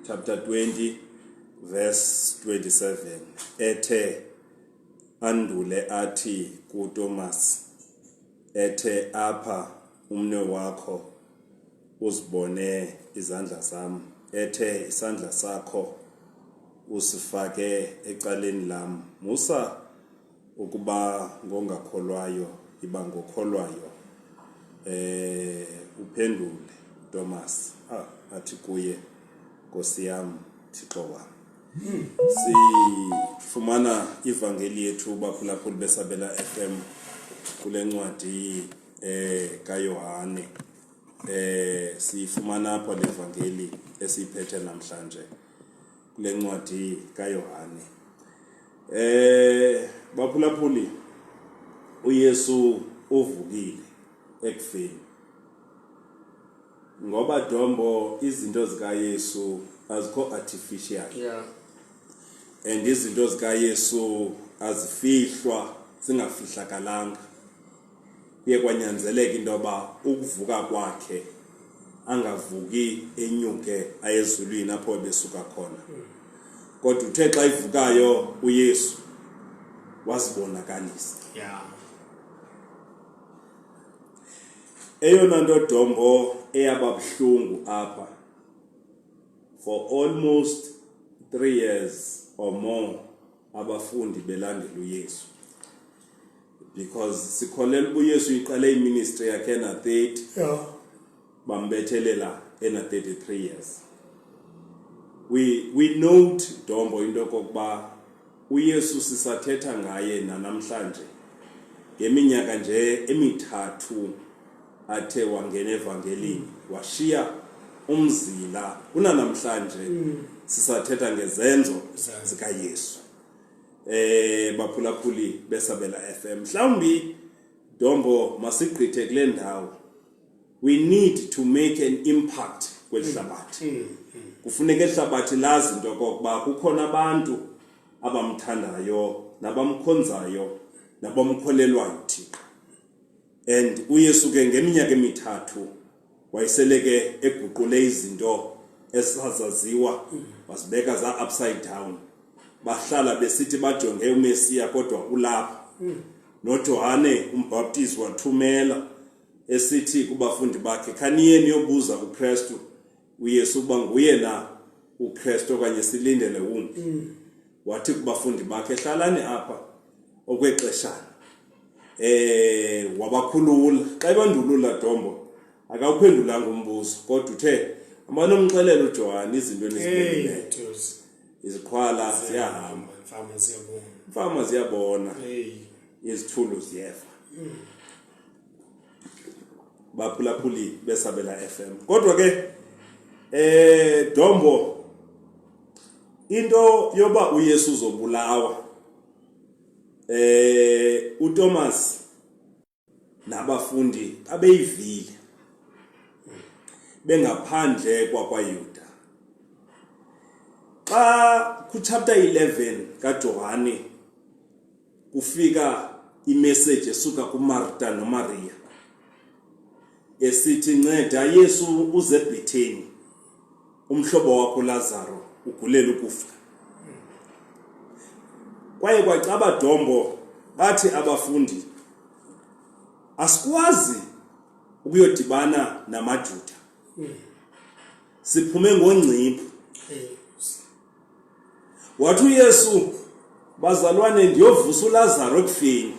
chapter 20 verse 27 ethe andule athi kuTomas ethe apha umnwe wakho uzibone izandla zam ethe isandla sakho usifake ecaleni lam musa ukuba ngongakholwayo iba ngokholwayo eh uphendule Thomas ah athi kuye Nkosi yam Thixo wam. Sifumana ivangeli yethu baphulaphuli besabela FM kule ncwadi eh kaYohane. Eh siyifumana apha le vangeli esiyiphethe namhlanje kule ncwadi kaYohane. Eh baphulaphuli uYesu uvukile ekufeni. Ngoba Dombo izinto zikaYesu azikho artificial. Yeah. And izinto zikaYesu azifihlwa zingafihlakalanga. Kuye kwanyanzeleka into yoba ukuvuka kwakhe angavuki enyuke ayezulwini apho ebesuka khona. Kodwa uthe xa ivukayo uYesu wazibonakalisa. Yeah. Eyona nto Dombo eyaba buhlungu apha for almost 3 years or more abafundi belandela uYesu because sikholelwa uba uYesu uyiqale iministry yakhe ena-30 yeah. bambethelela ena-33 years. We note Dombo into yokokuba uYesu sisathetha ngaye nanamhlanje ngeminyaka nje emithathu athe wangena evangelini washiya umzila kunanamhlanje sisathetha ngezenzo zikaYesu. Baphulaphuli besabela FM mhlawumbi Dombo masigqithe kule ndawo. We need to make an impact kweli hlabathi. Kufuneka ihlabathi lazi into okokuba kukhona abantu abamthandayo nabamkhonzayo nabamkholelwayo uThixo. And uYesu ke ngeminyaka emithathu wayeseleke eguqule izinto ezazaziwa wazibeka za upside down. Bahlala besithi bajonge uMesiya kodwa ulapha. NoJohane umbhaptizi wathumela esithi kubafundi bakhe khaniye niyobuza kuKristu uYesu ukuba nguye na uKristu okanye silindele wumbi. Wathi kubafundi bakhe hlalani apha okwexeshana. Wabakhulula. Xa ebandulula Dombo akawuphendulanga umbuzo kodwa uthe abanomxelela uJohane izinto enizibonileyo. Iziqhwala ziyahamba, imfama ziyabona, imfama ziyabona, izithulu ziyeva. Baphulaphuli besabela FM. Kodwa ke Dombo into yoba uYesu uzobulawa uThomas nabafundi babeyivile bengaphandle kwakwaYuda. Xa kuchapter 11 kaJohane kufika imessage esuka kuMarta noMaria esithi nceda Yesu uze eBhetheni umhlobo wakho Lazaro ugulela ukufa. Kwaye kwacaba Dombo bathi abafundi asikwazi ukuyodibana namaJuda, siphume ngongciphu. Wathi uYesu bazalwane ndiyovusa uLazaro ekufeni.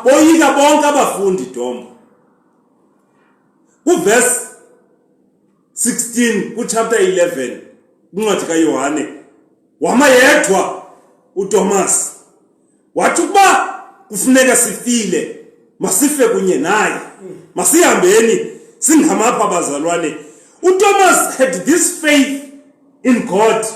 Boyika bonke abafundi Dombo. Kuverse 16 kuchapter 11 kwincwadi kaYohane wama yedwa uThomas wathi ukuba kufuneka sifile masife kunye naye, masihambeni singamapha bazalwane. uThomas had this faith in God.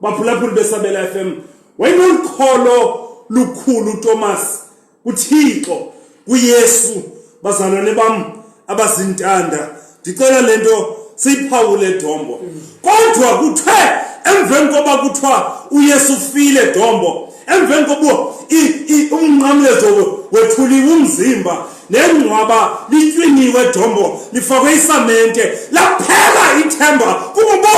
Baphulaphuli besabela FM, wayenokholo lukhulu uThomas kuThixo, kuYesu. Bazalwane bam abazintanda, ndicela lento siyiphawule Dombo. Kodwa kuthe emveni koba kuthiwa uYesu ufile Dombo, emveni koba umnqamlezo wethuliwe umzimba nengcwaba litywiniwe Dombo, lifakwe isamente, laphela ithemba kubo bonke.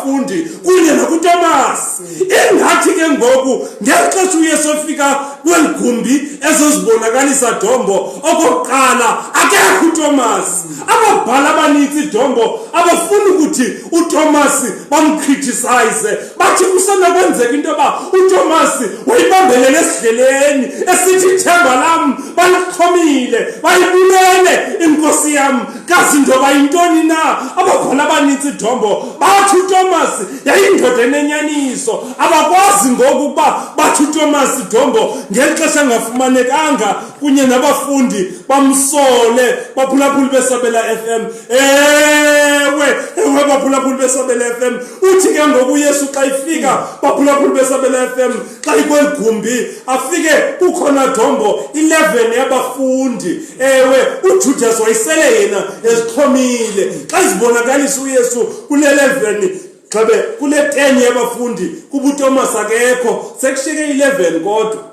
abafundi kunye nakuTomas. Ingathi ke ngoku ngeli xesha uYesu efika kweli gumbi ezozibonakalisa dombo okokuqala akekho uTomas. Ababhali abanintsi dombo abafuni ukuthi uTomas bamcriticize, bathi kusenokwenzeka into yoba uTomas wayibambelele esidleleni esithi ithemba lam balixhomile, bayibulele inkosi yam, kazi ndoba yintoni na. Ababhali abanintsi dombo bathi uTomas yayindoda enenyaniso. Abakwazi ngoku ukuba bathi uTomas dombo ngeli xesha engafumanekanga kunye nabafundi bamsole. Baphulaphuli beSabela FM, ewe ewe, baphulaphuli beSabela FM, uthi ke ngoku uYesu xa ifika, baphulaphuli beSabela FM, xa ikweli gumbi afike kukhona dombo 11 yabafundi. Ewe, uJudas wayesele yena ezixhomile. Xa izibonakalisa uYesu kule 11 xabe kule 10 yabafundi, kuba uTomas akekho, sekushiyeke 11 kodwa,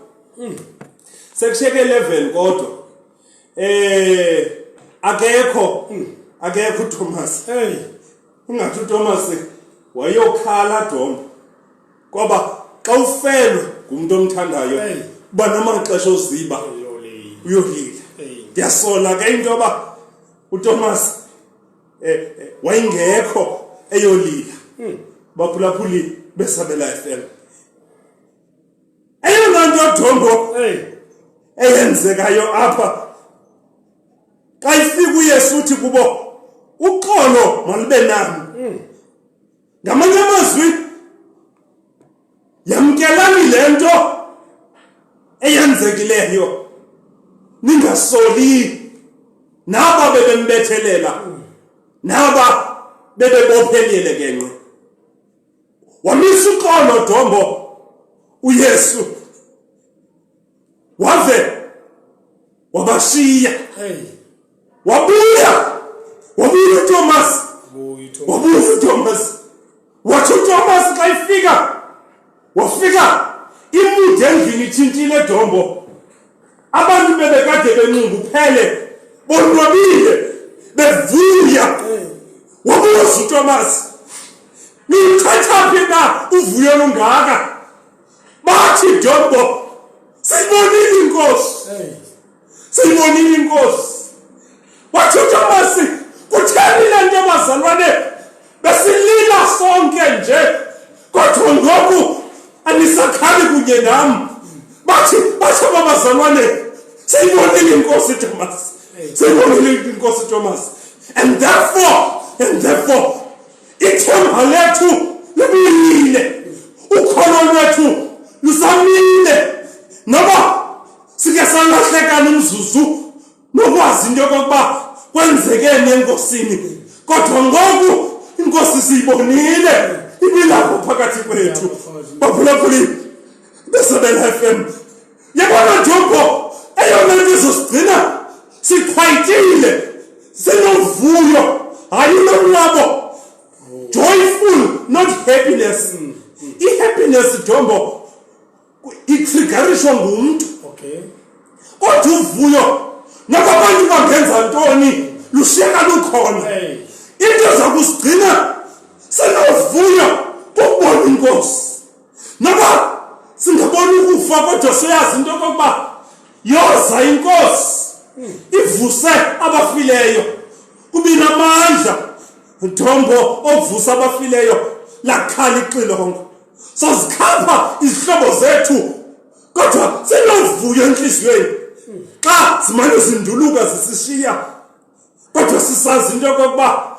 sekushiyeke 11 kodwa akekho, akekho uThomas. Ungathi uThomas wayokhala dombo, ngoba xa ufelwe ngumuntu omthandayo uba namaxesha oziba uyolila. Ndiyasola ke into yoba uThomas wayengekho eyolila. Baphulaphuli beSabela FM, eyona nto dombo eyenzekayo apha, xa ifika uYesu uthi kubo, "Uxolo malube nami." Ngamanye amazwi, yamkelani le nto eyenzekileyo, ningasoli naba bebembethelela, naba bebebophelile kenqe. Wamisa uxolo dombo uYesu, wave wabashiya. Wabuya, wabuya uThomas. Buya uThomas. Wabuya uThomas. Wathi uThomas xa ifika, wafika i-mood endlini itshintshile dombo. Abantu bebekade benxunguphele bonwabile, bevuya. Wabuza uThomas, "Niluthatha phi na uvuyo lungaka?" Bathi dombo, "Siyibonile inkosi." "Siyibonile inkosi." Wathi uThomas, "Kutheni le nto, bazalwane, besilila sonke nje, kodwa ngoku anisakhali kunye nam?" Bathi, batsho babazalwane, "Siyibonile inkosi, Thomas, siyibonile inkosi, Thomas, and therefore ithemba lethu libuyile, ukholo lwethu lusamile, noba sike salahlekana umzuzu nokwazi into yokokuba kwenzekeni enkosini, kodwa ngoku inkosi siyibonile, ibilapho phakathi kwethu." Baphulaphuli beSabela FM, yabona dombo, eyona nto izosigcina sichwayitile, sinovuyo, hayi ulonwabo, joyful, not happiness. I-happiness dombo itriggerishwa ngumntu, kodwa uvuyo, noba abantu bangenza ntoni, lushiyeka lukhona. Into zakusigcina sinovuyo kukubona inkosi. Noba singabona ukufa, kodwa siyazi into yokokuba yoza inkosi ivuse abafileyo, kubi namandla ntombo okuvusa abafileyo, lakhala ixilongo, sozikhapha izihlobo zethu, kodwa sinovuyo entliziyweni xa zimane zinduluka zisishiya, kodwa sisazi into yokokuba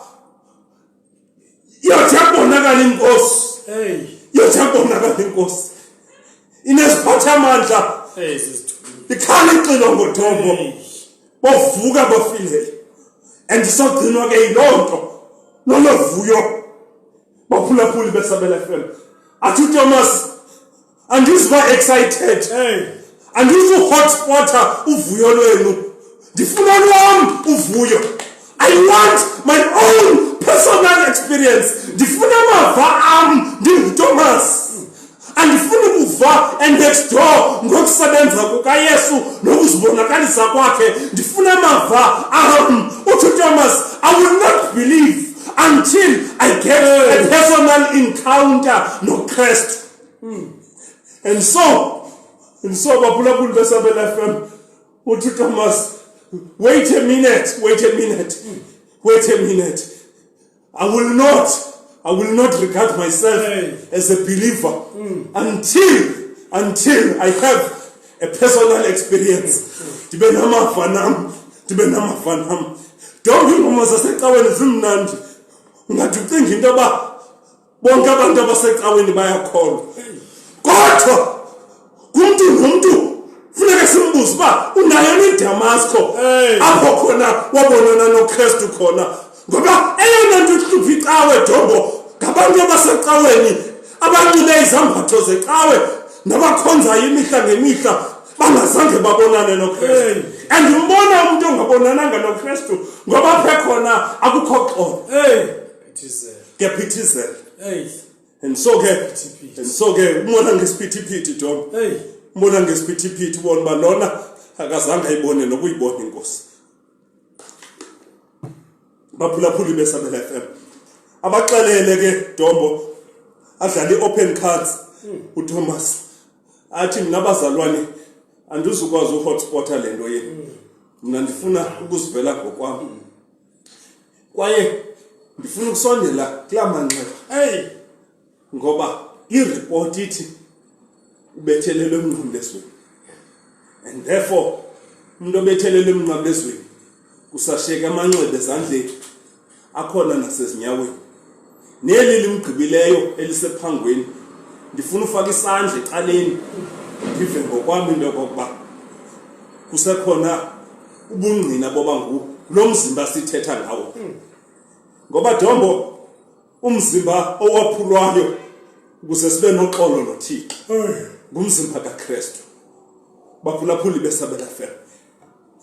iyothi yakubonakala inkosi, iyothi yakubonakala inkosi ineziphathamandla, Hey, sisithulile. Ikhala ixilongo dombo, bovuka bafileyo, and sogcinwa ke yiloo nto nolovuyo. Baphulaphuli beSabela FM, athi uThomas, "Andizuba excited, andizuhotspota uvuyo lwenu, ndifuna lwam uvuyo. I want my own personal experience. Ndifuna amava am ndinguThomas. Andifuni kuva enext door ngokusebenza kukaYesu nokuzibonakalisa kwakhe. Ndifuna amava am." Uthi uThomas, "I will not believe. until I get a personal encounter noKristu. And so baphulaphuli beSabela FM, uthi Thomas, wait a minute, wait a minute, wait a minute. I will not regard myself Hey. as a believer until I have a personal experience. Ndibe namava nam, ndibe namava nam. Donke iingoma zasecaweni zimnandi. Ungathi ucinga into yoba bonke abantu abasecaweni bayakholwa. Kodwa kumntu nomntu funeka simbuze uba unayo neDamasko Hey. apho khona wabonana noKristu khona, ngoba eyona nto ihlupha icawe, Dombo, ngabantu abasecaweni abanxibe izambatho zecawe nabakhonzayo imihla ngemihla bangazange babonane noKristu. Hey. And umbona umntu ongabonananga noKristu, ngoba aphe khona akukho xolo. Hey, phithizela. Kuyaphithizela. Hey. And so ke umbona ngesiphithiphithi, Dombo. Hey. Umbona ngesiphithiphithi, ubona uba lona akazange ayibone nokuyibona inkosi. Baphulaphuli beSabela FM, abaxelele ke, Dombo, adlala i-open cards uThomas, athi, mna bazalwane, andizukwazi uhotspota le nto yenu. Mna ndifuna ukuzivela ngokwam kwaye ndifuna ukusondela kulaa manxeba Hey. ngoba iripoti ithi ubethelelwe emnqamlezweni, and therefore umuntu obethelelwe emnqamlezweni kusashiyeka amanxeba ezandleni akhona nasezinyaweni, neli limgqibileyo elisephangweni. Ndifuna ufaka isandla ecaleni, ndive ngokwami into yokokuba kusekhona ubungqina boba lo mzimba sithetha ngawo, ngoba, Dombo, umzimba owaphulwayo ukuze sibe noxolo noThixo ngumzimba kaKristu. Baphulaphuli beSabela FM,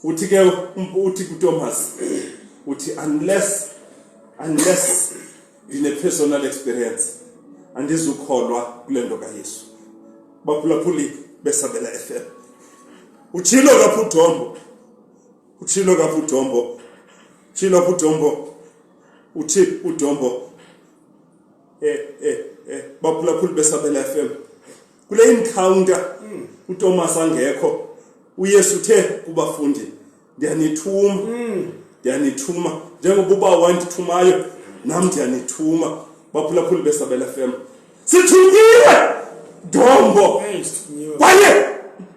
uthi ke uthi kuThomas, uthi unless ndine personal experience, andizukholwa kule nto kaYesu. Baphulaphuli beSabela FM, utshilo kapha uDombo, utshilo kapha uDombo, utshilo apha uDombo, uthi uDombo, baphulaphuli beSabela FM, kule encounter uThomas angekho, uYesu uthe kubafundi, ndiyanithuma, ndiyanithuma njengoba uba wandithumayo, nam ndiyanithuma. Baphulaphuli beSabela FM, sithunyiwe, Dombo. Hey, sithunyiwe. Kwaye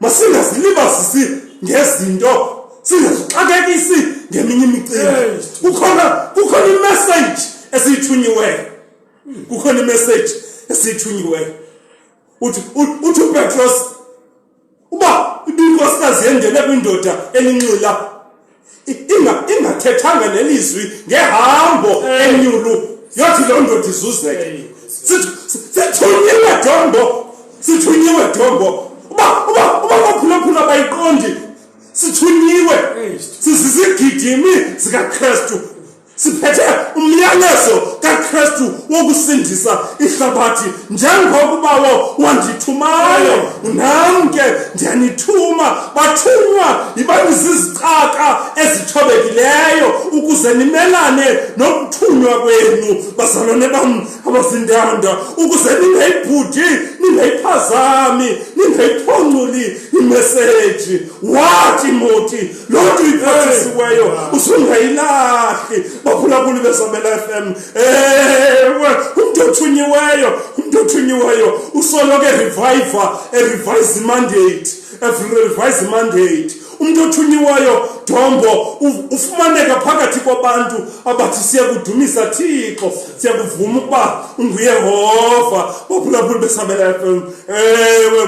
masingazilibazisi ngezinto, singazixakekisi ngeminye imicimbi. Hey. Kukhona imessage esiyithunyiweyo, kukhona imessage esiyithunyiweyo. Uthi uPetros, uba ibinkosikazi yendele kwindoda elinxila ingathethanga nelizwi ngehambo enyulu, yothi loo ndoda izuzeke. Hey. Sithunyiwe, Dombo, sithunyiwe, Dombo. Uba baphulaphula bayiqondi, sithunyiwe. Hey. Sizizigidimi zikaKristu, siphethe umyalezo kaKristu wokusindisa ihlabathi. Njengokubawo wandithumayo, nam ke ndiyanithuma. Bathunywa, yibani zizicaka ezithobekileyo ukuze nimelane nokuthunywa kwenu, bazalwane bam abazintanda, ukuze ningayibhudi, ningayiphazami, ningayiphonculi imessage. Wathi Moti, loo nto uyiphathisiweyo usungayilahli. Baphulaphuli beSabela FM, ewe, umntu othunyiweyo, umntu othunyiweyo usoloko ereviva, erevise mandate, erevise mandate. Umntu othunyiweyo, Dombo, ufumaneka phakathi kwabantu abathi, siyakudumisa Thixo, siyakuvuma ukuba unguYehova. Baphulaphuli beSabela FM, ewe,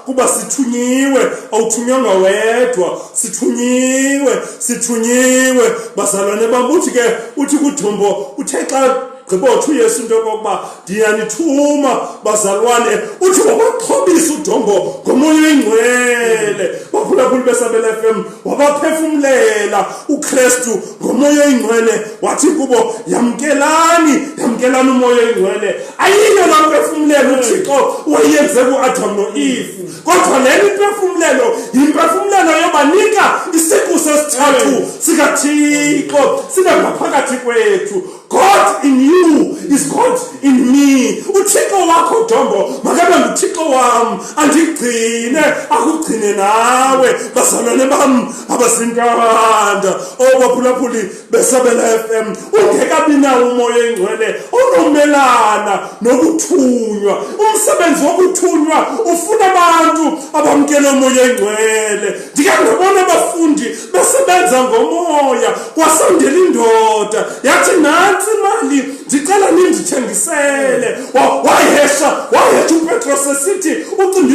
kuba sithunyiwe. Awuthunywanga wedwa, sithunyiwe, sithunyiwe, bazalwane bam. Uthi ke, uthi kuDombo, uthe xa gqibotsho uYesu into yokokuba ndiyanithuma bazalwane, uthi wabaxhobisa uDombo ngoMoya Oyingcwele. Baphulaphuli beSabela FM, wabaphefumlela uKristu ngoMoya Oyingcwele, wathi kubo, yamkelani, yamkelani uMoya Oyingcwele. Ayiyo laa mphefumlelo uThixo wayenze kuAdam noEve, kodwa lena imphefumlelo yimpefumlelo yobanika isiqu sesithathu sikaThixo sibe ngaphakathi kwethu. God in you is God in me. UThixo wakho Dombo makabe nguThixo wam, andigcine akugcine nawe. Bazalwane bam abazintanda, obaphulaphuli beSabela FM, ungekabi nawo umoya oyingcwele onomelana nokuthunywa. Umsebenzi wokuthunywa ufuna abantu abamkele umoya oyingcwele. Ndike ndabona abafundi besebenza ngomoya, kwasondela indoda yathi, nantsi imali, ndicela nindithengisele. Wayehesha wayehesha uPetros esithi ucinga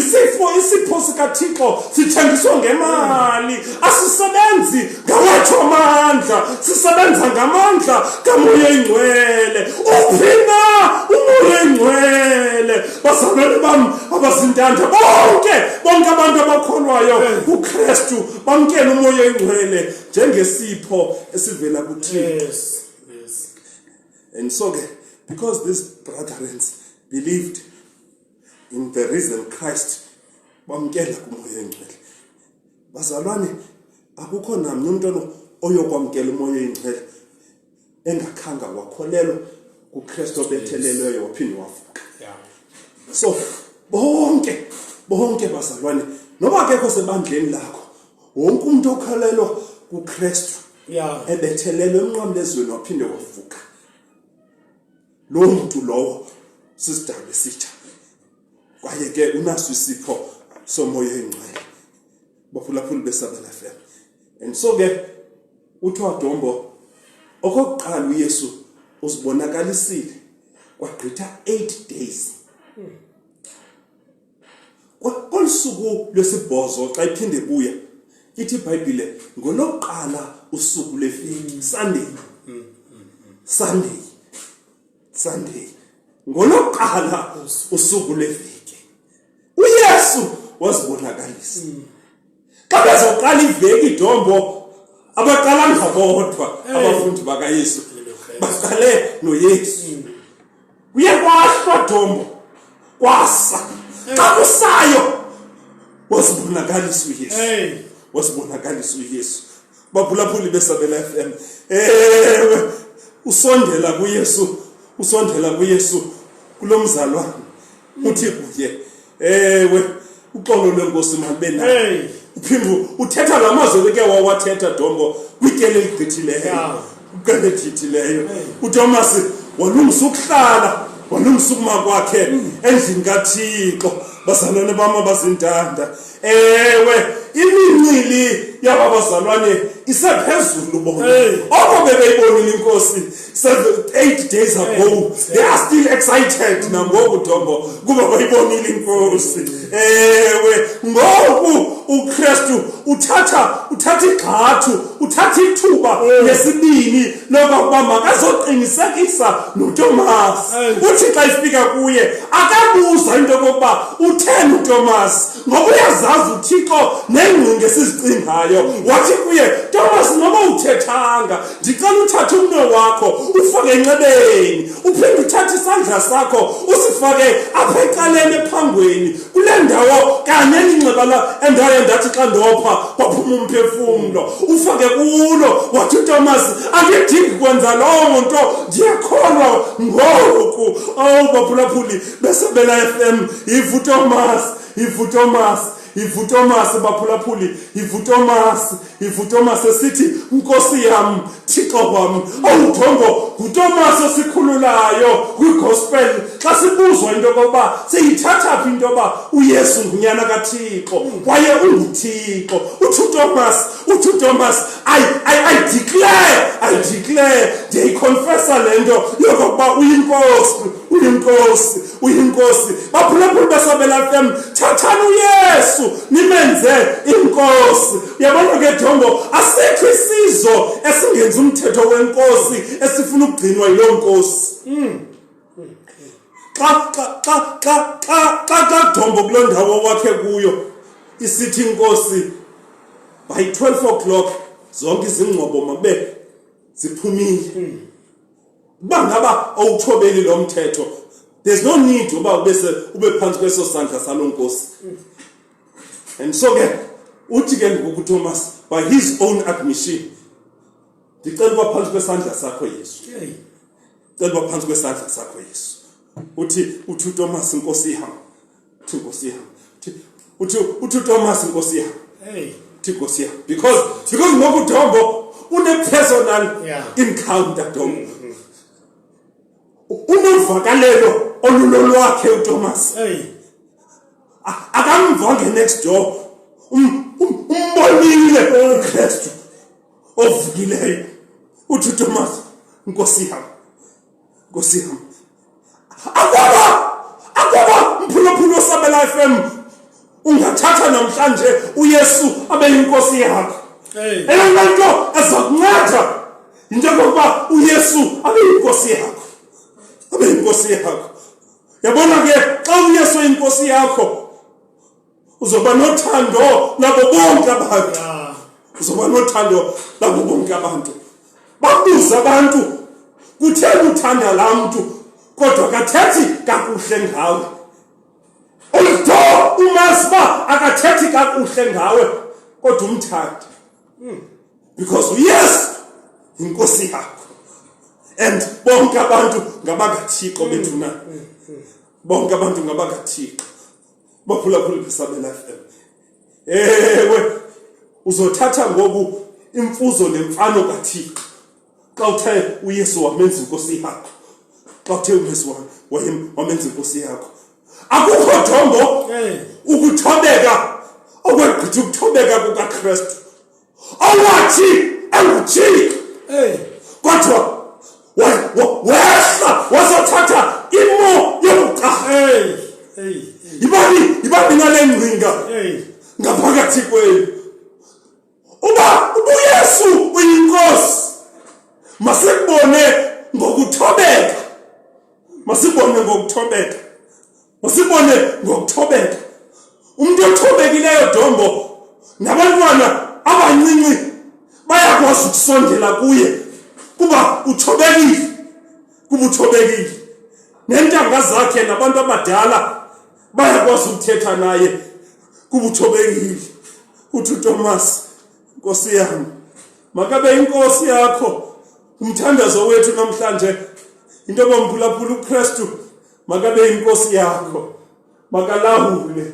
isipho sikaThixo sithengiswa ngemali. Asisebenzi ngawethu amandla, sisebenza ngamandla kamoya ingcwele. Uphi na umoya ingcwele? Bazalwane bam abazintanda, bonke bonke abantu abakholwayo kuKristu bamkela umoya ingcwele njengesipho esivela kuThixo. And so ke, because these brethren believed in the risen Christ, bamkela kumoya ingcwele. Bazalwane, akukho namnye umntu oyokwamkela umoya oyingcwele engakhanga wakholelwa kuKristu obethelelweyo waphinde wavuka. So bonke bonke bazalwane, noba akekho sebandleni lakho, wonke umuntu okholelwa kuKristu ebethelelwe emnqamlezweni waphinde wavuka, lo muntu lowo sisidalwa esitsha, kwaye ke unaso isipho somoya oyingcwele, baphulaphuli beSabela FM. And so ke uthiwa Dombo, okokuqala uYesu uzibonakalisile kwagqitha 8 days. Kolu suku lwesibhozo xa iphinde buya, ithi iBhayibhile ngolokuqala usuku lweveki, Sunday, Sunday, Sunday, ngolokuqala usuku lweveki uYesu wazibonakalisa. Xa bezoqala iveki, Dombo, abaqalanga bodwa abafundi bakaYesu, baqale noYesu. Kuye kwahlwa, Dombo, kwasa. Xa kusayo wazibonakalisa uYesu. Wazibonakalisa uYesu, baphulaphuli beSabela FM. Ewe, usondela kuYesu, usondela kuYesu kulo mzalwane, uthi kuye, ewe, uxolo lwenkosi malube nawe. Uphinde uthetha la mazwi ebeke wawathetha, Dombo, kwityeli eligqithileyo. Kwiqela egqithileyo uThomas walungisa ukuhlala, walungisa ukuma kwakhe endlini kaThixo. Bazalwane bam abazintanda, ewe, imincili yaba bazalwane isephezulu bona. Oko bebeyibonile inkosi 7, 8 days ago, they are still excited nangoku, Dombo, kuba bayibonile inkosi. Ewe, ngoku uKristu uthatha igxathu, uthatha ithuba lesibini lokokuba makazoqinisekisa noTomas. Uthi xa ifika kuye akabuza into yokokuba utheni uTomas, ngoba uyazazi uThixo neengcinga esizicingayo. Wathi kuye, Thomas, noba uthethanga, ndicela uthathe umnwe wakho ufake enxebeni, uphinde uthathe isandla sakho usifake apha ecaleni ephangweni, kule ndawo kanye elinxeba la endaye ndathi xa ndopha kwaphuma umphefumlo, ufake kulo. Wathi uTomas, andidingi kwenza loo nto, ndiyakholwa ngoku. Owu, baphulaphuli beSabela FM, yiva uTomas, yiva uTomas, yiva uTomas, baphulaphuli, yiva uTomas, yiva uTomas esithi, Nkosi yam, Thixo wam. Owu Dombo, nguTomas osikhululayo kwigospel xa sibuzwa into yokokuba siyithatha phi into yoba uYesu ngunyana kaThixo kwaye unguThixo. Uthi uTomas, uthi uTomas, I declare, I declare, ndiyayiconfessa le nto yokokuba uyinkosi, uyinkosi, uyinkosi. Baphulaphuli beSabela FM, thathani uYesu nimenze inkosi. Uyabona ke, Dombo, asikho isizo esingenzi umthetho wenkosi esifuna ukugcinwa yiloo nkosi. Xa xa xa xa xa xa xa Dombo, kuloo ndawo wakhe kuyo, isithi inkosi by 12 o'clock zonke izingxobo mabe ziphumile, uba ngaba awuthobeli lo mthetho, there's no need uba ube phantsi kweso sandla saloo nkosi. And so ke uthi ke ngoku Thomas, by his own admission, ndicela uba phantsi kwesandla sakho, Yesu. Cela uba phantsi kwesandla sakho Yesu. Uthi uTomas, Nkosi yam. Uthi Nkosi yam. Uthi uTomas, Nkosi yam. Hey. Uthi Nkosi yam. Because ngoku Dombo une-personal encounter, Dombo. Unovakalelo olulolwakhe uTomas. Hey. Akamva nge-next door. Umbonile uKristu ovukileyo. Uthi uTomas, Nkosi yam. Nkosi yam. Akwaba mphulaphula oSabela FM ungathatha namhlanje uYesu abe yinkosi yakho. Eyona nto ezakunceda yinto yokokuba uYesu abe yinkosi yakho. Abe yinkosi yakho. Yabona ke xa uYesu eyinkosi yakho uzoba nothando labo bonke abantu. Uzoba nothando labo bonke abantu. Babuza abantu kutheni uthanda laa mntu kodwa akathethi kakuhle ngawe. Although umazi uba akathethi kakuhle ngawe kodwa umthande. Because uYesu yinkosi yakho. And bonke abantu ngabakaThixo bethu na. Bonke abantu ngabakaThixo. Baphulaphula iSabela FM. Ewe, uzothatha ngoku imfuzo nemfano kaThixo. Xa uthe uYesu wamenza inkosi yakho. Xa uthe uYesu wamenza inkosi yakho. Akukho Dombo ukuthobeka okwegqitha ukuthobeka kukaKristu. Owathi enguThixo. Kodwa wehla wazothatha imo yokuqala. Yibani nale ngcinga ngaphakathi kwenu. Uba uYesu uyinkosi, masikubone ngokuthobeka. Masibone ngokuthobeka. Masibone ngokuthobeka. Umuntu othobekileyo Dombo nabantwana abancinci bayakwazi ukusondela kuye kuba uthobekile. Kuba uthobekile. Nentanga zakhe nabantu abadala bayakwazi ukuthetha naye kuba uthobekile. Uthi uTomas, Nkosi yam, makabe inkosi yakho. Umthandazo wethu namhlanje into yoba mphulaphula uKristu makabe inkosi yakho, makalawule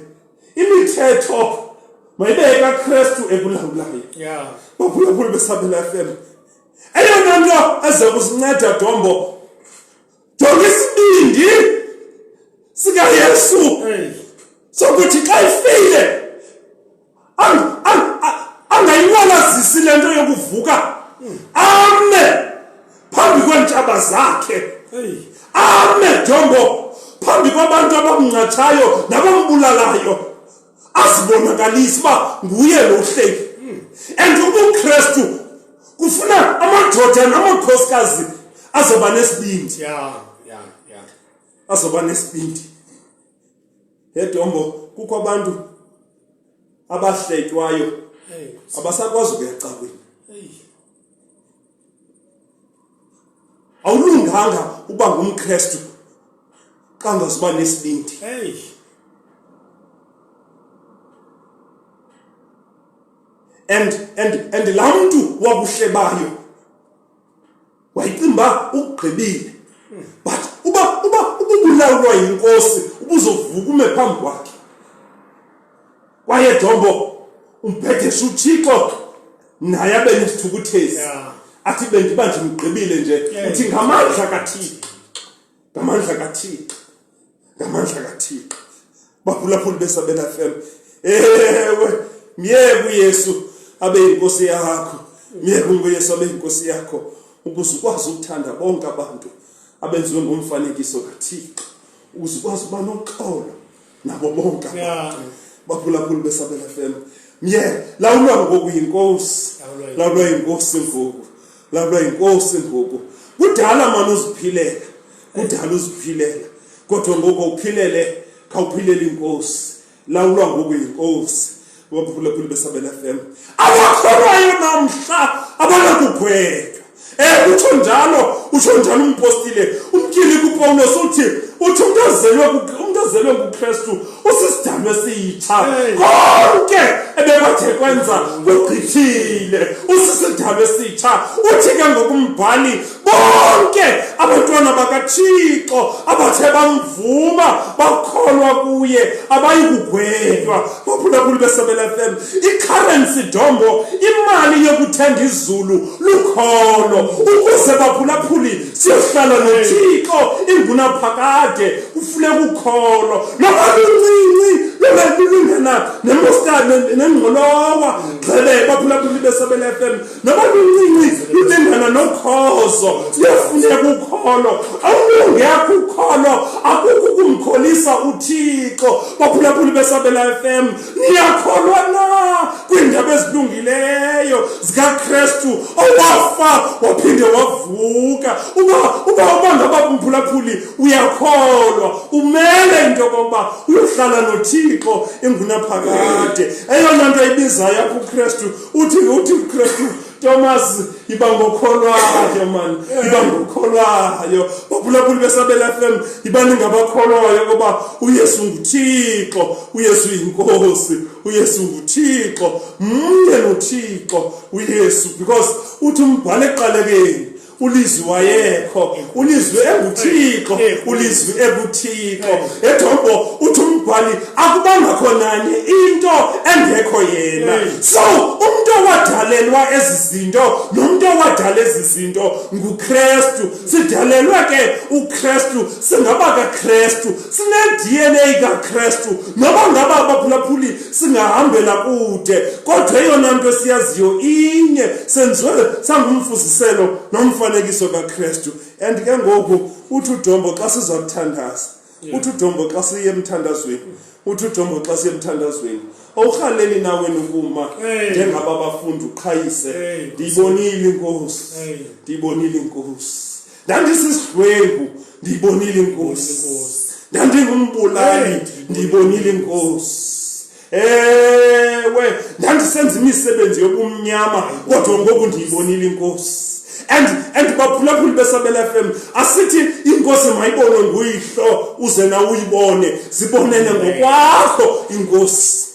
imithetho mayibe kaKristu ekulawulayo. Baphulaphula beSabela FM. Eyona nto eza kusinceda Dombo, jonga isibindi sikaYesu sokuthi xa ifile angayiwalazisi le nto yokuvuka, ame phambi kweentshaba zakhe, ame Dombo phambi kwabantu abamngcatshayo nabambulalayo, azibonakalise uba nguye lo uhleli. And ubuKristu kufuna amadoda namakhosikazi azoba nesibindi. Azoba nesibindi. Hedombo, kukho abantu abahletywayo abasakwazi ukuya ecaweni. Awulunganga uba ngumKristu xa ungazuba nesibindi. And laa mntu wakuhlebayo wayicinga uba ukugqibile, but uba ubulawulwa yinkosi ubuzovuka ume phambi kwakhe. Kwaye Dombo umbhedesha uThixo naye abe nesithukuthezi. Athi bendiba ndimgqibile nje. Uthi ngamandla kaThixo, ngamandla kaThixo, ngamandla kaThixo. Baphulaphula beSabela FM. Ewe, myeke uYesu abe yinkosi yakho. Myeke uYesu abe yinkosi yakho ukuze ukwazi ukuthanda bonke abantu abenziwe ngomfanekiso kaThixo, ukuze ukwazi ukuba noxolo nabo bonke abantu. Baphulaphula beSabela FM. Mye, lawulwa ngoku yinkosi. Lawulwa yinkosi ngoku. Lawulwa yinkosi ngoku. Kudala mani uziphilela. Kudala uziphilela. Kodwa ngoku uphilele, khawuphilele inkosi. Lawulwa ngoku yinkosi. Baphulaphula beSabela FM. Abakholwayo namhla abanakugwetywa. Utsho njalo, utsho njalo umpostile, umtyhili kuPawulos uthi umuntu ozelwe nguKristu usisidalwa esitsha. Konke ebekade kwenza kugqithile, usisidalwa esitsha. Uthi ke ngokumbhali, Bonke abantwana bakaThixo abathe bamvuma bakholwa kuye abayi kugwetywa. Baphulaphuli beSebela FM, i-currency dombo, imali yokuthenga izulu lukholo. Ukuze baphulaphuli siyohlala noThixo ingunaphakade, kufuneka ukholo. Noba luncinci lona lulingana nemostard nengqolowa, gxebe baphulaphuli beSebela FM, noba luncinci lulingana nokhozo, luyafuneka ukholo. Awulungekho ukholo akukho ukumkholisa uThixo. Baphulaphuli beSabela FM, niyakholwa na kwiindaba ezilungileyo zikaKrestu owafa waphinde wavuka? Uba ngaba mphulaphuli uyakholwa, umele into yokokuba uyohlala noThixo ingunaphakade. Eyona nto ayibizayo apha uKrestu, uthi uKrestu, Thomas, yiba ngokholwayo man, yiba ngokholwayo. Baphulaphuli beSabela FM, yibani ngabakholwayo ngoba uYesu nguThixo, uYesu yinkosi, uYesu nguThixo, mnye noThixo uYesu, because uthi umbhalo ekuqalekeni uLizwi wayekho, uLizwi enguThixo, uLizwi ekuThixo. Edombo uthi umbhali akubangakho nanye into engekho yena. So umuntu owadalelwa ezi zinto nomuntu owadala ezi zinto nguKrestu. Sidalelwe ke uKrestu, singaba kaKrestu, sine-DNA kaKrestu. Noba ngaba abaphulaphuli singahambela kude, kodwa eyona nto esiyaziyo inye, senziwe sangumfuziselo nomfanekiso kaKrestu. And ke ngoku uthi uDombo xa siza kuthandaza, uthi uDombo xa siye emthandazweni, uthi uDombo xa siye emthandazweni, awurhaleli na wena ukuma njengaba bafundi uqhayise, ndiyibonile iNkosi, ndiyibonile iNkosi, ndandisisidlwengu, ndiyibonile iNkosi, ndandingumbulali, ndiyibonile iNkosi. Ewe, ndandisenza imisebenzi yobumnyama, kodwa ngoku ndiyibonile iNkosi. And baphulaphuli beSabela FM, asithi inkosi mayibonwe nguyihlo uze na uyibone, zibonele ngokwakho inkosi,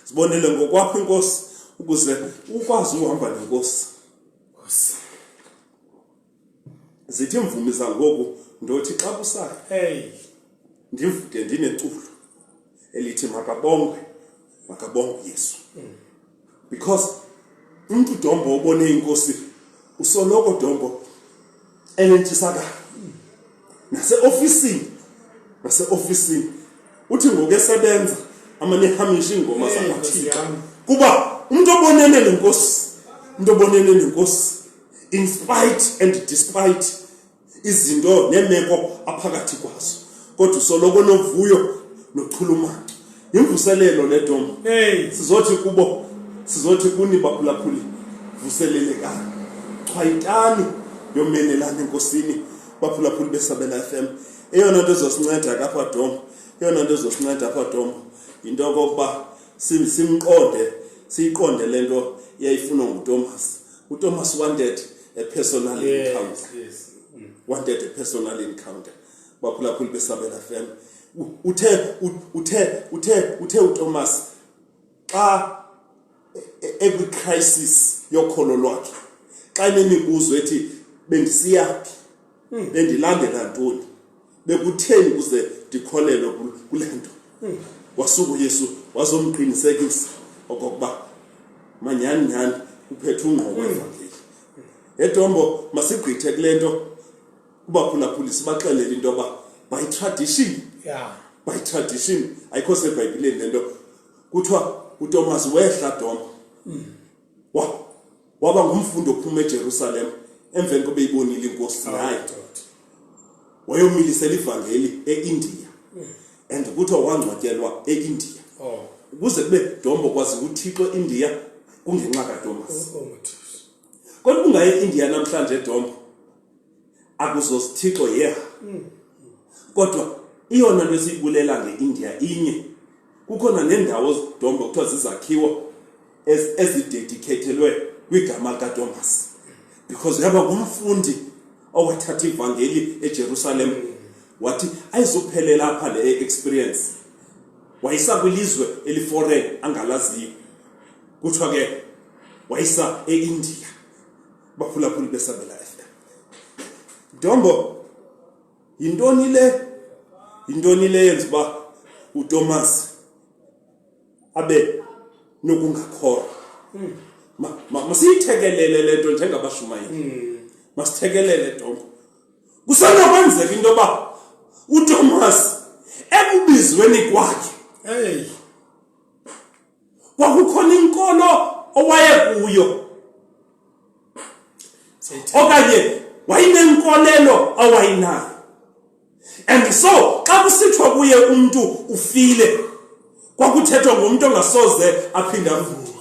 zibonele ngokwakho inkosi, ukuze ukwazi uhamba nenkosi. Zithi imvumi zangoku, ndothi xa kusayo ndivuke ndineculo elithi makabongwe, makabongwe Yesu. Because umntu dombo obone inkosi usoloko dombo enentshisakalo naseofisini, naseofisini uthi ngoku esebenza amane ehamisha iingoma zakwaThixo, kuba umntu obonene nenkosi, umntu obonene nenkosi in spite and despite izinto neemeko aphakathi kwazo, kodwa usoloko novuyo nochulumanco. Imvuselelo le dombo. Sizothi kubo, sizothi kuni baphulaphuli, vuselelekani, chwayitani, yomelelani enkosini. Baphulaphuli beSabela FM, eyona nto ezosinceda apha dombo, eyona nto ezosinceda apha dombo yinto yokokuba simqonde, siyiqonde le nto yayifunwa nguThomas. uThomas wanted a personal encounter. Wanted a personal encounter. Baphulaphuli beSabela FM, uthe uThomas xa ekwi-crisis yokholo lwakhe, xa enemibuzo ethi bendisiyaphi, bendilandela ntoni, bekutheni kuze ndikholelwe kule nto, wasuka uYesu wazomqinisekisa okokuba manyhani nyhani uphethe ungqo wevangeli. Edombo masigqithe kule nto kubaphulaphuli, sibaxelele into yoba by tradition, by tradition, ayikho sebhayibhileni le nto, kuthiwa uThomas wehla dombo, waba ngumfundi ophuma eJerusalem emveni kobe ibonile inkosi naye, wayomilisela ivangeli eIndia, and kuthiwa wangcwatyelwa eIndia. Ukuze kube dombo kwazi uThixo eIndia kungenxa kaThomas. Kodwa ungaye eIndia namhlanje dombo, akuzosithixo yeha. Kodwa iyona nto esiyibulela ngeIndia inye, kukhona nendawo dombo kuthiwa zizakhiwo ezidedikhethelwe kwigama likaThomas, because yaba ngumfundi owathatha ivangeli eJerusalem, wathi ayizuphelela apha le experience, wayisa kwilizwe eliforeign angalaziyo, kuthiwa ke wayisa eIndia. Baphulaphuli beSabela FM, Ntombo, yintoni le, yintoni le yenza uba uTomas abe nokungakholwa? Masiyithekelele le nto njengabashumayeli. Masithekelele, Ntombo. Kusenokwenzeka into yoba uTomas ekubizweni kwakhe Hey. kwakukhona inkolo owayekuyo, okanye wayenenkolelo awayinayo, and so xa kusithiwa kuye umntu ufile, kwakuthethwa ngomntu ongasoze aphinde avuke.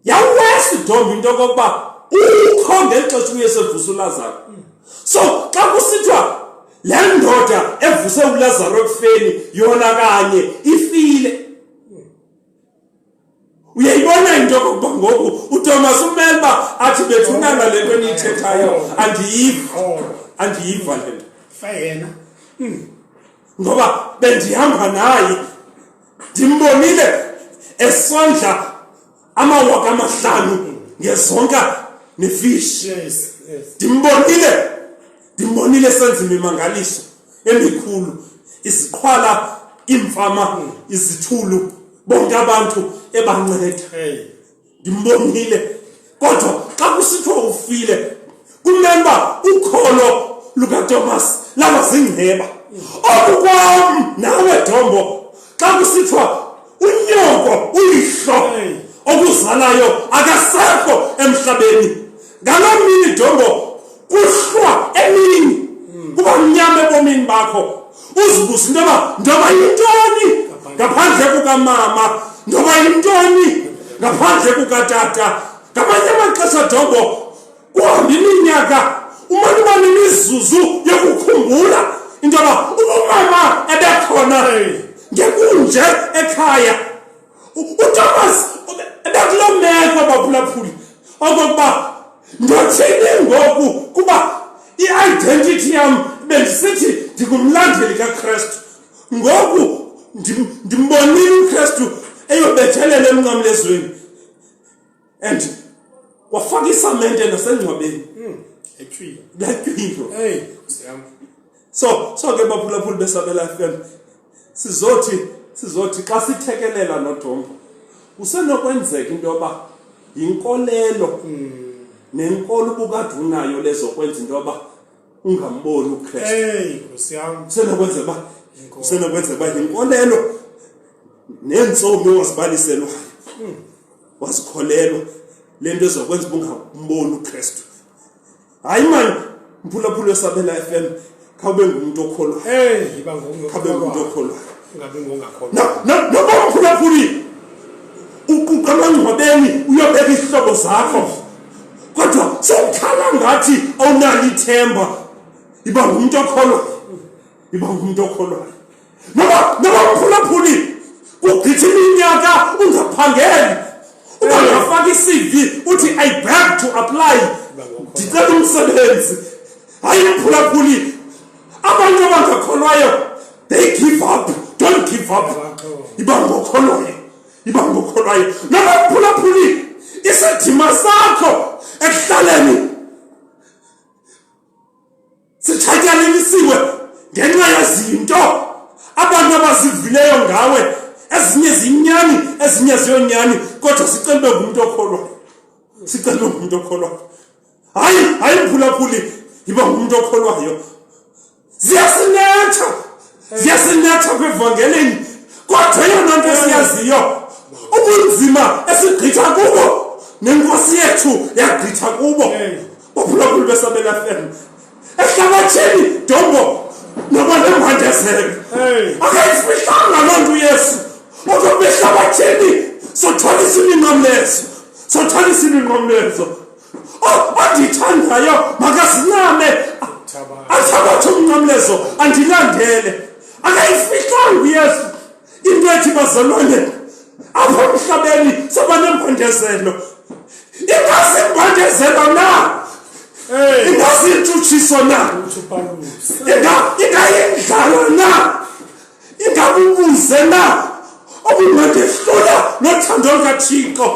Yawesi domba into yokokuba ukho ngeli xesha uYesu evusa uLazaro. So xa kusithiwa le ndoda evuse uLazaro ekufeni yona kanye ifile, uyayibona into yokokuba ngoku uTomas umele uba athi, "Bethunana, le nto niyithethayo andiyiva, andiyiva le nto." Fa yena. Ngoba bendihamba naye, ndimbonile esondla 5,000 ngezonka nefishi. Ndimbonile senza imimangaliso emikhulu, iziqhwala, iimfama, izithulu, bonke abantu ebanceda. Ndimbonile, kodwa xa kusithiwa ufile, kumele uba ukholo lukaTomas laba zingceba. Oku kwam nawe, Dombo, xa kusithiwa unyoko, uyihlo okuzalayo akasekho emhlabeni, ngaloo mini, Dombo, kuhlwa emini, kuba mnyama ebomini bakho, uzibuza into yoba ndoba yintoni ngaphandle kukamama, ndoba yintoni ngaphandle kukatata. Ngamanye amaxesha, Dombo, kuhamba iminyaka, umane uba nemizuzu yokukhumbula into yoba ubumama ebekhona ngekunje ekhaya. UThomas ebekuloo meko, baphulaphuli, okokuba ndothini ngoku, kuba i-identity yam bendisithi ndingumlandeli kaKrestu, ngoku ndimbonile uKrestu eyobethelela emnqamlezweni and wafaka isamente nasengcwabeni. Etshwile. Latywilwa. Hey, Nkosi yam. So ke, baphulaphuli beSabela FM, sizothi xa sithekelela noDombo, kusenokwenzeka into yoba yinkolelo nenkolo ubukade unayo lezokwenza into yoba ungamboni uKristu. Hey, Nkosi yam. Kusenokwenzeka uba yinkolelo neentsomi owazibaliselwayo, wazikholelwa le nto ezokwenza uba ungamboni uKristu. Hayi mani, mphulaphula weSabela FM, khawube ngumntu okholwayo. Hey, yiba Khawube ngumntu ngokholwayo. okholwayo. Ungabi ngongakholwayo. Noba, mphulaphuli, uquqa emangcwabeni uyobeka izihlobo zakho, kodwa sowukhala ngathi awunalo ithemba, iba ngumntu okholwayo, iba ngumntu okholwayo. Noba, mphulaphuli, kugqitha iminyaka ungaphangeli, uba ungafaka i-CV uthi, "I beg to apply, ndicela umsebenzi." Hayi, mphulaphuli, abantu abangakholwayo, they give up. Don't give up, iba ngokholwayo, iba ngokholwayo. Noba, mphulaphuli, isidima sakho ekuhlaleni sitshatyalelisiwe ngenxa yezinto abantu abazivileyo ngawe, ezinye zinyani, ezinye ziyonyani, kodwa sicela ube ngumntu okholwayo, sicela ube ngumntu okholwayo. Hayi, hayi, mphulaphuli, yiba ngumntu okholwayo. Ziyasinetha, ziyasinetha kwivangeleni, kodwa eyona nto esiyaziyo, ubunzima esigqitha kubo, nenkosi yethu yagqitha kubo. Baphulaphuli beSabela FM, ehlabathini, Dombo, noba nembandezelo, akayifihlanga loo nto uYesu, okokuba ehlabathini sothwalisa iminqamlezo, sothwalisa iminqamlezo. Ondithandayo makazincame, athabathe umnqamlezo, andilandele. Akayifihlanga uYesu into ethi, bazalwane, apha emhlabeni soba nembandezelo. Ingazimbandezelo na? Ingazintshutshiso na? Uthi uPawulos. Ingayindlala na? Ingabubuze na obungandehlula nothando lukaThixo?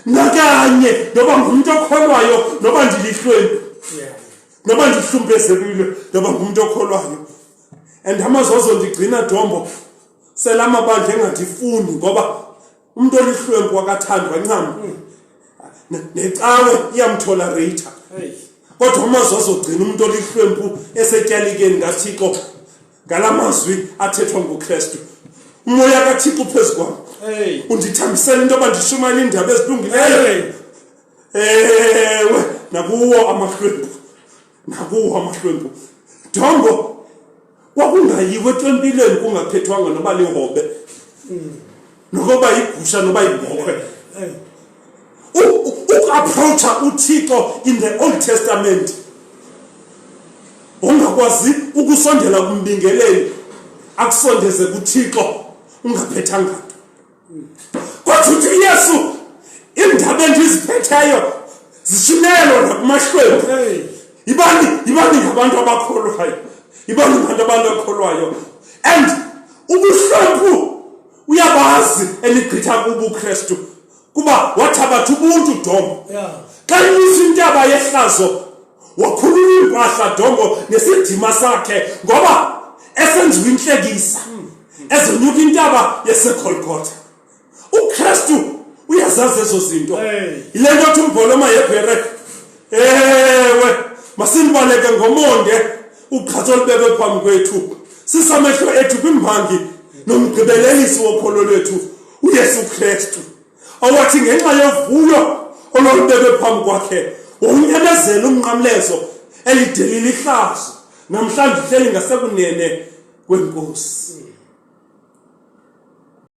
Nakanye, noba ngumntu okholwayo, noba ndilihlwempu. Noba ndihlumpezekile, ndoba ngumntu okholwayo. And amazwi azondigcina, Dombo, selamabandla engandifuni, ngoba umntu olihlwempu akathandwa ncam, necawe iyamtolerata. Kodwa amazwi azogcina umntu olihlwempu esetyalikeni kaThixo ngala mazwi athethwa nguKristu: "Umoya kaThixo uphezu kwam, undithambisela into yoba ndishumayela iindaba ezilungileyo, ewe, nakuwo amahlwempu, nakuwo amahlwempu." Dombo, kwakungayiwe etempileni kungaphethwanga noba lihobe, nokuba yigusha, noba yibhokhwe. Ukuapproacha uThixo in the Old Testament, ungakwazi ukusondela kumbingeleli akusondeze kuThixo ungaphethanga nto. Kodwa uthi uYesu, "Iindaba endiziphetheyo zishunyelwa nakumahlwempu." Yibani ngabantu abakholwayo, yibani ngabantu abakholwayo. And ubuhlwempu uyabazi eligqitha kubo uKristu, kuba wathabatha ubuntu, Dombo. Xa inyusa intaba yehlazo, wakhulula iimpahla, Dombo, nesidima sakhe, ngoba esenziwa intlekisa ezonyuka intaba yaseGolgotha. UKristu uyazazi ezo zinto. Yile nto othi umbholo maHebhere, ewe, masinibaleke ngomonde ugqatso olubekwe phambi kwethu, sisamehlo ethu kwimbangi nomgqibelelisi wokholo lwethu, uYesu Kristu, owathi ngenxa yovuyo olwalubekwe phambi kwakhe wawunyamezela umnqamlezo, elidelile ihlazo, namhlanje uhleli ngasekunene kwenkosi.